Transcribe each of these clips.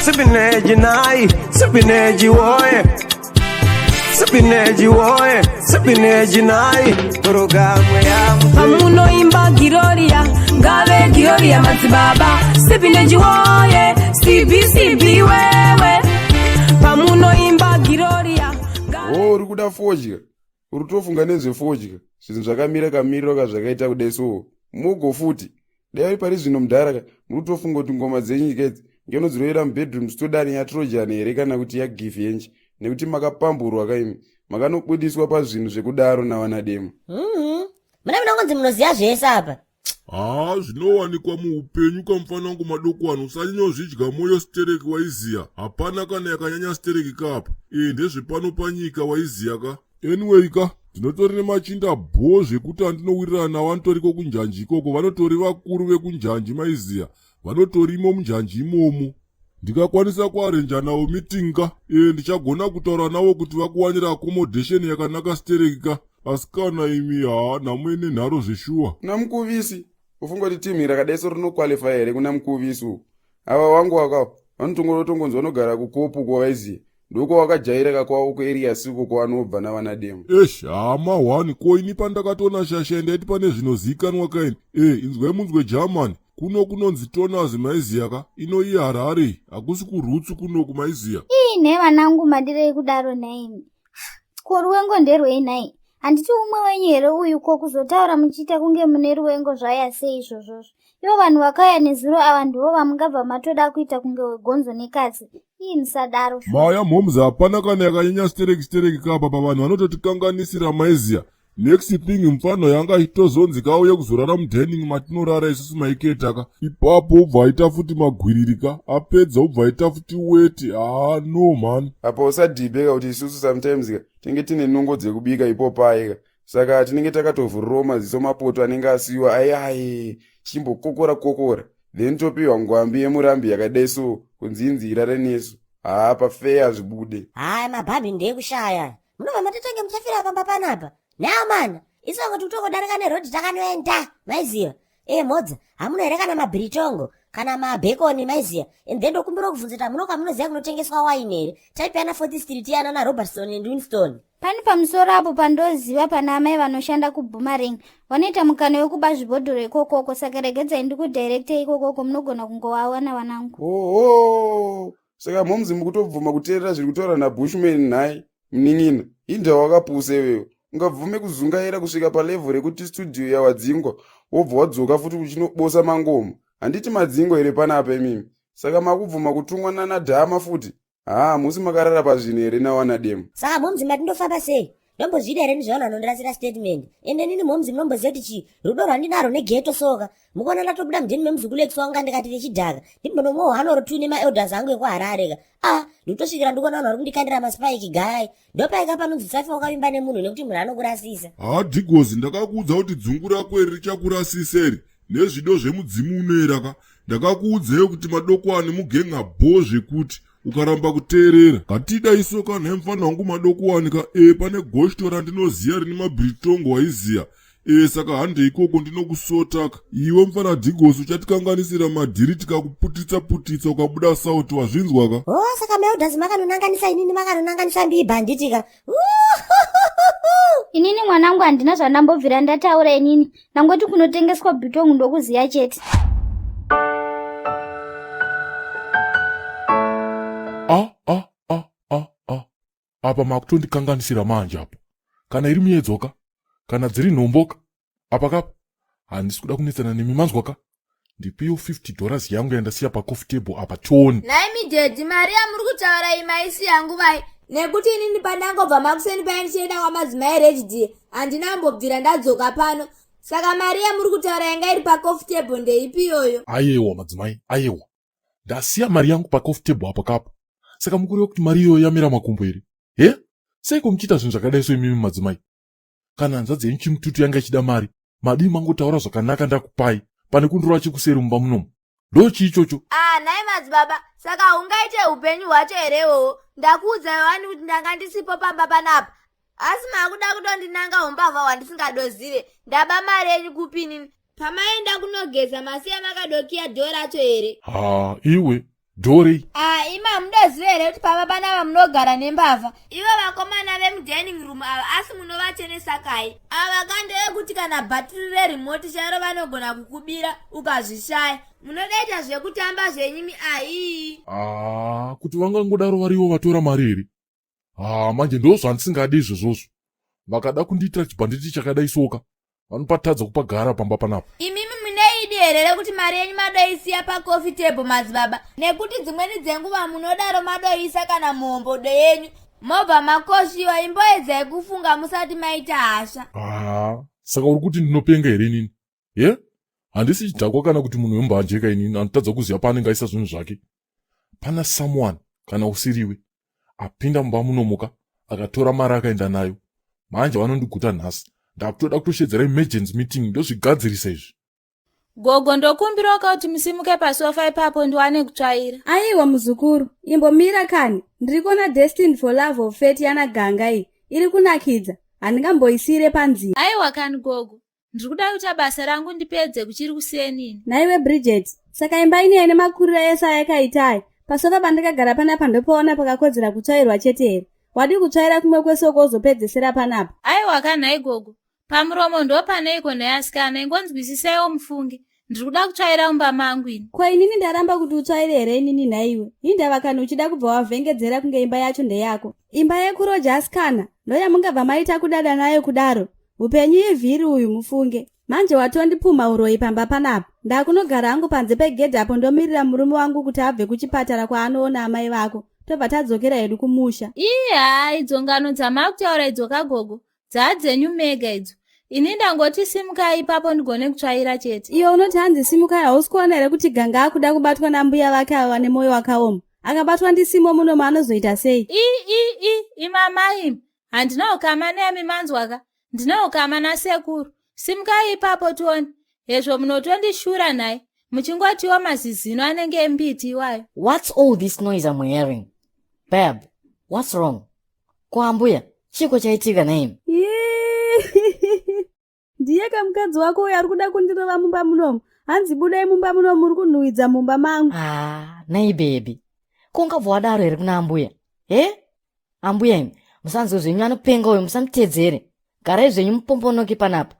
Sipineji nai, sipineji woye. Sipineji woye, sipineji nai. Programu ya Pamunoimba Giroria, ngave Giroria madzibaba, Sipineji woye, CBCB wewe. Pamunoimba Giroria. Oh, uri kuda fodya. Uri kutofunga nezvefodya. Zvinhu zvakamira kamiriro kazvakaita kudai so. Mugo futi. Dai pari zvino mudhara ka muri kutofunga kuti ngoma dzenyika idzi ngeno dzinoera mubedroom stodani yatrojan here kana kuti yagivenji nekuti makapamburwa kaimi makanobudiswa pazvinhu zvekudaro navanademo. Muna munongonzi munoziva zvese apa. Haa zvinowanikwa muupenyu kamufana wangu madokwani usanyanyozvidya moyo stereki waiziya hapana kana yakanyanya stereki kapa ee ndezvepano panyika waiziya ka anyway ka ndinotori nemachinda bho zvekuti andinowirirana nawo anotoriko kunjanji ikoko vanotori vakuru vekunjanji maiziya vanotorimo munjanji imomo ndikakwanisa kuarenja navo meeting ka ee ndichagona kutaura navo kuti vakuwanira accommodation yakanaka stereki ka asi kana imi haa nhamo ine nharo zveshuwa. Kuna mukuvisi ufunga kuti team rakadai so rinoqualify here kuna mukuvisi uku ava wangu wakawa vanotongotongonzi vanogara kukopu uko vaiziva ndoko wakajaira ka kwavo kuarea siko kwavanobva navana demo. Eish haa mahwani ko ini pandakatoona shasha ndaiti pane zvinoziikanwa kaini e inzwai munzwe German kuno kunonzi Tonaz maiziya ka ino iHarare hakusi kuRoots kunoku maiziya. Ii nhai vanangu madirei kudaro nhaimi. Ko ruwengo nderwei nhai? Handiti umwe wenyu here uyu ko kuzotaura muchiita kunge mune ruwengo zvaya sei izvozvozvo? Ivo vanhu vakauya nezuro ava ndivo vamungabva matoda kuita kunge wegonzo nekatsi. Ii musadaro. Maya mhoms hapana kana yakanyanya stereki stereki kapa pavanhu vanototikanganisira maiziya Next thing mfana yanga achitozonzi kauye kuzorara mudining matinorara isusu maiketa ka ipapo ubva aita futi magwiriri ka apedza ubva aita futi weti haa no man. Apa usadhibhe ka kuti isusu sometimes ka tinenge tine nungo dzekubika ipo paye ka saka tinenge takatovhurirawo maziso mapoto anenge asiyiwa ayaye tichimbokokora kokora then topiwa ngwambi yemurambi yakadai so kunzi inzi irare nesu haa pafeya hazvibude. Haya mabhabhi ndeyekushaya. Munobva matotange muchafira pamba panapa. Now man, isu vamwe tikutongodarika neroad takanoenda. Maiziva. Eh modza, hamuna here kana mabiritongo kana mabhekoni maiziva. And then ndokumbira kubvunza kuti hamuna kwamunoziva kunotengeswa wine here? Type yana 4th Street yana na Robertson and Winston. Pane pamusoro apo pandoziva pana amai vanoshanda kuBoomerang vanoita mukana wekuba zvibhodhoro ikokoko saka regedzai ndikudirecte ikokoko munogona kungovawana vanangu. Oho, saka mhomzi mukutobvuma kuteerera zviri kutaura naBushman nhai munin'ina inda wakapusa iwewe ungabvume kuzungaira kusvika palevhel rekuti studio yawadzingwa wobva wadzoka futi uchinobosa mangoma handiti madzingwa here panapa imimi saka makubvuma kutumwa nanadhama futi haa musi makarara pazvinhu here nawana demo Saka mhomzi mati ndofamba sei? Ndombozvida here ndizvaona anondirasira statement. Ende nini mhomzi munomboziva kuti chii? Rudo rwandinarwo negeto soka. Mukuona ndatobuda mudheni memuzukuru ex wangu ndikati vechidhaka. Ndimbonomwawo one or two nemaelders angu ekuHarare ka. Ah, ndikutosvikira ndikuona vanhu vari kundikandira maspike guy. Ndopaika panonzi usafa wakavimba nemunhu nekuti munhu anokurasisa. Haa Dhigozi ndakakuudza kuti dzungu rako iri richakurasisa iri nezvido zvemudzimu unoera ka. Ndakakuudzeyo kuti madokwani mugenga bho zvekuti ukaramba kuteerera. Ngatida isoka nhai mfana wangu madokwani ka e pane goshto randinoziya rine mabiritongo waiziya. E saka hande ikoko ndinokusotaka. Iwe mfana Dhigosi uchatikanganisira madhiri tikakuputitsa putitsa ukabuda sauti wazvinzwa ka? Oh, saka maelders makanonanganisa inini makanonanganisa mbii bhanditi ka. Inini mwanangu handina zvandambobvira ndataura inini ndangoti kunotengeswa bitongu ndokuziya chete. A a a a a apa makutondikanganisira manje apa kana iri miyedzo ka kana dziri nhombo ka apa kapa handisi kuda kunetsana nemi manzwa ka ndipiwo 50 dollars yangu yandasiya pacoffee table apa tione. Nhaimi daddy mari yamuri kutaura iyi maisiya nguvai nekuti inini pandangobva makuseni paye ndichienda kwamadzimai Reggie handina kumbobvira ndadzoka pano saka mari yamuri kutaura yanga iri pacoffee table ndeipi iyoyo? Ayewa madzimai ayewa ndasiya mari yangu pacoffee table apa kapa saka mukureva kuti mari iyoyo yamera makumbo here he seiko muchiita zvinhu zvakadai so imimi madzimai kana hanzvadzi yenyu chimututu yanga ichida mari madii mangotaura zvakanaka ndakupai pane kundorova chekuseri mumba munomu ndochii ichocho ah nhai madzibaba saka hungaite upenyu hwacho here iwowo ndakuudzai wani kuti ndanga ndisipo pamba panapa asi makuda kutondinanga umbavha hwandisingadozive ndaba mari yenyu kupi inini pamaenda kunogeza masiya makadokiya dhoo racho here haa iwe Dhorei. Ah, imi hamudoziva here kuti pamba panapa munogara nembavha? Ivo vakomana vemudining room ava asi munovachenesa kai? Ava ka ndevekuti kana bhatiri reremote chairo vanogona kukubira ukazvishaya. Munodaita zvekutamba zvenyimi ahii. Ah, kuti vangangodaro varivo vatora mari here? Ah, manje ndozvandisingadi izvozvozvo. Vakada kundiitira chibhanditi chakadai soka. Vanopatadza kupagara pamba panapa. Imimi mune idi here rekuti mari yenyu madoisiya pacoffee table madzibaba nekuti dzimweni dzenguva munodaro madoisa kana muhombodo yenyu mobva makoshiwa imboedzai kufunga musati maita hasha. Ah, saka uri kuti ndinopenga here inini? Ye? Handisi chidhakwa kana kuti munhu wembanje ka inini anotadza kuziva paanenge aisa zvinhu zvake. Pana someone kana usiriwe apinda mumba munomuka akatora mari akaenda nayo. Manje vanondiguta nhasi. Ndakutoda kutoshedzera emergency meeting ndozvigadzirisa izvi. Gogo ndokumbirawo kuti musimuke pasofa ipapo ndiwane kutsvaira. Aiwa muzukuru, imbomira kani. Ndiri kuona Destined for Love of Fate yana Ganga iyi. Iri kunakidza. Handingamboisiire panzira. Aiwa kani gogo. Ndiri kuda kuita basa rangu ndipedze kuchiri kuseni ini. Nhaiwe Bridget, saka imba ino ine makuriro ese ayakaita aya, pasofa pandakagara panapa ndopaona pakakodzera kutsvairwa chete here? Wadii kutsvaira kumwe kwese uko wozopedzesera panapa? Aiwa ka nhai gogo, pamuromo ndopaneiko nhai asikana, ingonzwisisaiwo mufunge. Ndiri kuda kutsvaira mumba mangu ini. Ko inini ndaramba kuti utsvaire here inini nhaiwe? Hindava kana uchida kubva wavhengedzera kunge imba yacho ndeyako. Imba yekuroja asikana, ndoyamungabva maita kudada nayo kudaro. Hupenyu ivhiri uyu mufunge. Manje watondipumha uroyi pamba panapa. Ndakunogara hangu panze pegedhi apo ndomirira murume wangu kuti abve kuchipatara kwaanoona amai vako. Tobva tadzokera hedu kumusha. Ii haa idzo ngano dzamakutaura idzo kagogo dzaadzenyu mega idzo. Ini ndangoti simukai ipapo ndigone kutsvaira chete. Iwe unoti hanzi simukai hausi kuona here kuti Ganga akuda kubatwa nambuya vake ava vane moyo wakaoma. Akabatwa ndisimo munomu anozoita sei? Ii ii ii imamai imi Handina ukama nemi manzwaka, ndine ukama nasekuru. Simukai ipapo tione. Hezvo munotondishura nhai, muchingotiwo mazizino anenge embiti iwayo. What's all this noise I'm hearing? Babe, what's wrong? Ko ambuya, chiiko chaitika nhaimi? Ndiye kamukadzi wako uyo ari kuda kundirova mumba munomu. Hanzi budai mumba munomu muri kunhuhwidza mumba mangu. Ah, nhai baby. Ko ungabva wadaro here kuna ambuya? He? Ambuya imi, musanzwe zvenyu anopenga uyo musamutedzere. Garai zvenyu mupombonoke panapa.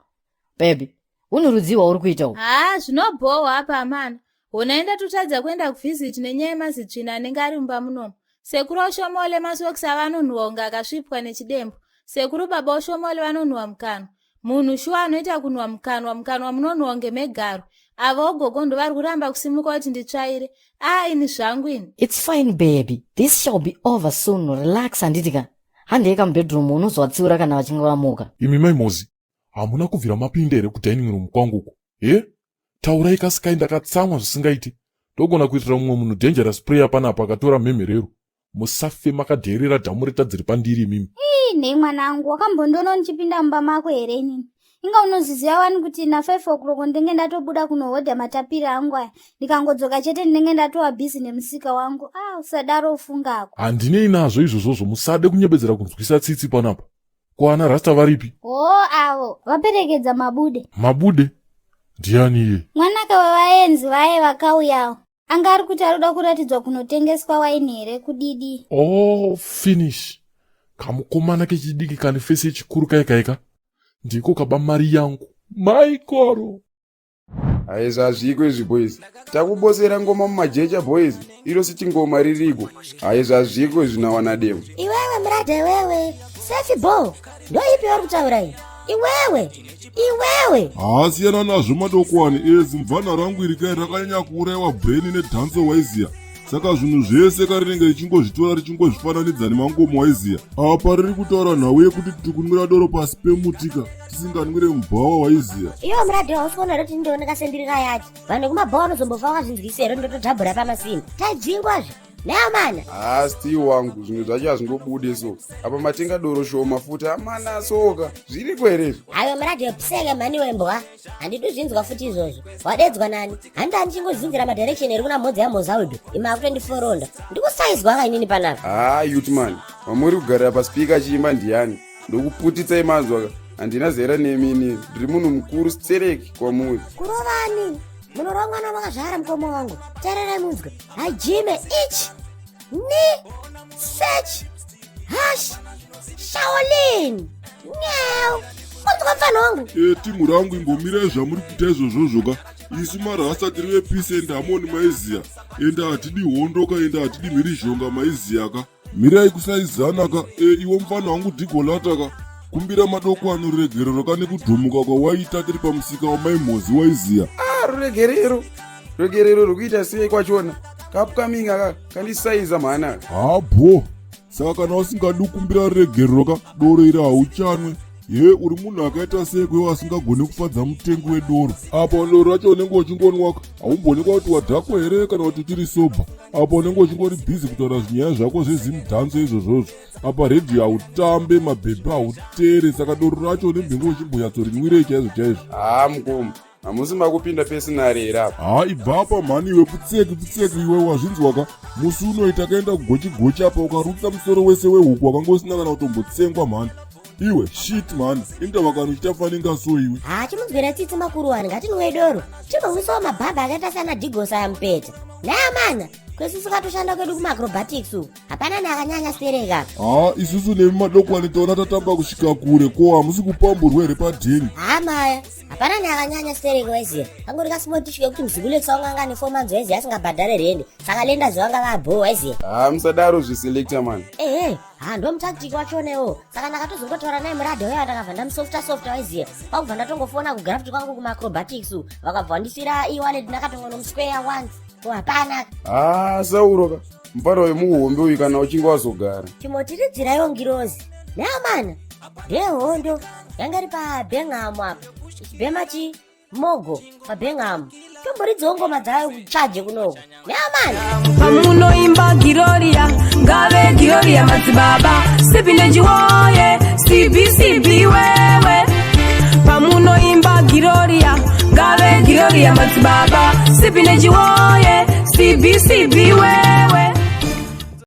Baby, unhu rudzii hwauri kuita uhu? Haa, zvinobhowa apa amana. Honai ndatotadza kuenda kuvisit nenyaya yemazitsvina anenge ari mumba munomu. Sekuru Oshomole masokisi avo anonhuwa kunge akasvipwa nechidembo. Sekuru baba Oshomole vanonhuwa mukanwa. Munhu shuwa anoita kunhuwa mukanwa, mukanwa munonhuwa kunge megarwe. Avo gogo ndovari kuramba kusimuka kuti nditsvaire. Ah, ini zvangu ini. It's fine baby, this shall be over soon, relax handiti ka. Handei ka mubedroom unozovatsiura kana vachinge vamuka. Imi mai Mozi, hamuna kubvira mapinda here kudining room kwangu uko? He? Taurai kasikai ndakatsamwa zvisingaite. Ndogona kuitira mumwe munhu dangerous prayer panapa akatora mhemherero. Musafe makadheerera dhamu retadziri pandiri imimi. Ii nhai mwanangu, wakambondiona ndichipinda mumba mako here inini? Inga unozviziva wani kuti na 5 o'clock ndinenge ndatobuda kunohodha matapiri angu aya. Ndikangodzoka chete ndinenge ndatova busy nemusika wangu. Ah, usadaro ufungako. Handinei nazvo izvozvozvo musade kunyebedzera kunzwisa tsitsi panapa. Ko ana Rasta varipi? Hoo avo vaperekedza Mabude. Mabude? Ndiani iye? Mwanaka wevaenzi vaye vakauyawo. Anga ari kuti ari kuda kuratidzwa kunotengeswa waini here kudidi. Oh, finish. Kamukomana kechidiki kane fesi yechikuru kaye kaye ka. Ndiko kaba mari yangu. Maikoro. Haizvi hazviko izvi boys. Takubosera ngoma mumajecha boys. Iro siti ngoma ririko. Haizvi hazviko izvi nawana demo. Iwewe murada iwewe. Safi ball. Ndoipi yauri kutaura iyi? Iwewe. Iwewe. Haa siyana nazvo madokwani ezi mvana rangu iri kai rakanyanya kuuraiwa brain nedhanso waiziya saka zvinhu zvese ka rinenge richingozvitora richingozvifananidza nemangoma waiziya apa riri kutaura nhau yekuti tiri kunwira doro pasi pemuti ka tisinganwire mubhawa waiziya Iwe muradi hausi kuona here kuti ndioneka sendiri kayati. Vanhu vekumabhawa vanozombofa vakazvinzwisa here ndotodhabhura pamasini. Tadzingwazve. Naamana. Haa still wangu zvinhu zvacho hazvingobude so. Apa matenga doro shoma futi amana soka. Zviriko here izvi? Hayo muradi pseke mhani wembwa. Handidi zvinzwa futi izvozvo. Wadedzwa nani? Handi andichingozinzira madirection eri kuna mhodzi yamozaudu. Ima akutondiforonda. Ndikusaizwa ka inini panapa. Haa youth man. Mamuri kugarira paspeaker chiimba ndiyani? Ndokuputitsai manzwa ka. Handina zera nemi inini. Ndiri munhu mukuru stereki kwamuri. Kurovani. Munorova mwana wamakazvara mukoma wangu. Teererai munzwe. Hajime ich ni sech hash Shaolin. Nyau. Kunzwa mfana wangu. E timu rangu imbomirai zvamuri kuita izvozvozvo ka isu marasta tiri vepeace and harmony maiziya ende hatidi hondo ka ende hatidi mhirizhonga maiziya ka mirai kusaizana ka e iwe mufana wangu dhigolata ka kumbira madoko ano ruregerero ka nekudhomuka kwawaita tiri pamusika wamaimhozi waiziya ah ruregerero ruregerero rwekuita sei kwachona kaupcoming aka kandisaiza mhana aka habho saka kana usingadi kukumbira ruregerero ka doro iri hauchanwe ye uri munhu akaita sei kwewe asingagoni kufadza mutengi wedoro apa doro racho unenge uchingonwaka haumboonekwa kuti wadhakwa here kana kuti uchiri sober apa unenge uchingori busy kutaura zvinyaya zvako zvezimudhanso izvozvozvo apa redhiyo hautambe mabhebhi hautere saka doro racho unembenge uchimbonyatsorinwirei chaizvo chaizvo haa mukoma hamusi makupinda personal here apa haa ibva apa mhani iwe putseki putseki iwe wazvinzwa ka musi unoi takaenda kugochigochi apa ukarutsa musoro wese wehuku wakanga usina kana kutombotsengwa mhani iwe shit mhani indava kana uchitafaninga so iwe Haa chimunzwira tsitsi makuru wani ngatinwei doro. Timbomwisawo mabhabha akaita sana Digosa aya mupeta. Naya mana. Kwesusu katoshanda kwedu kumaacrobatics uku. Hapana neakanyanya stereka. Haa isusu nemi madokwani taona tatamba kusvika kure ko hamusi kupamburwa here padheni Haa maya. Hapana neakanyanya stereka waiziya. Angori kasimo tisvike kuti muzukuru wanga anga ane 4 months waiziya asingabhadhare rende. Saka lenda zvanga vabho waiziya. haa musadaro zviselector man Ehe, ha ndo mutactic wachona iwowo. Saka ndakatozongotaura naye muradhi uya ndakabva ndamusofta softa waiziya. Kwakubva ndatongofona kugraft kwangu kumaacrobatics uku. Vakabva vandisira e-wallet ndakatongonomusquare once. Ko hapana. haa sauro ka mufana wemuhombe uyu kana uchinge wazogara Chimotiridziraiwo ngirozi. Nayo mana. Ndehondo. Yanga iri pabhengamu apa. Ichibhema chi mogo pabhengamu. Tomboridzawo ngoma dzayo kuchaje kunoko. Nayo mana. Pamunoimba Giroria, ngave Giroria madzibaba. Sipineji woye, sibi sibi wewe. Pamunoimba Giroria, ngave Giroria madzibaba. Sipineji woye, sibi sibi wewe.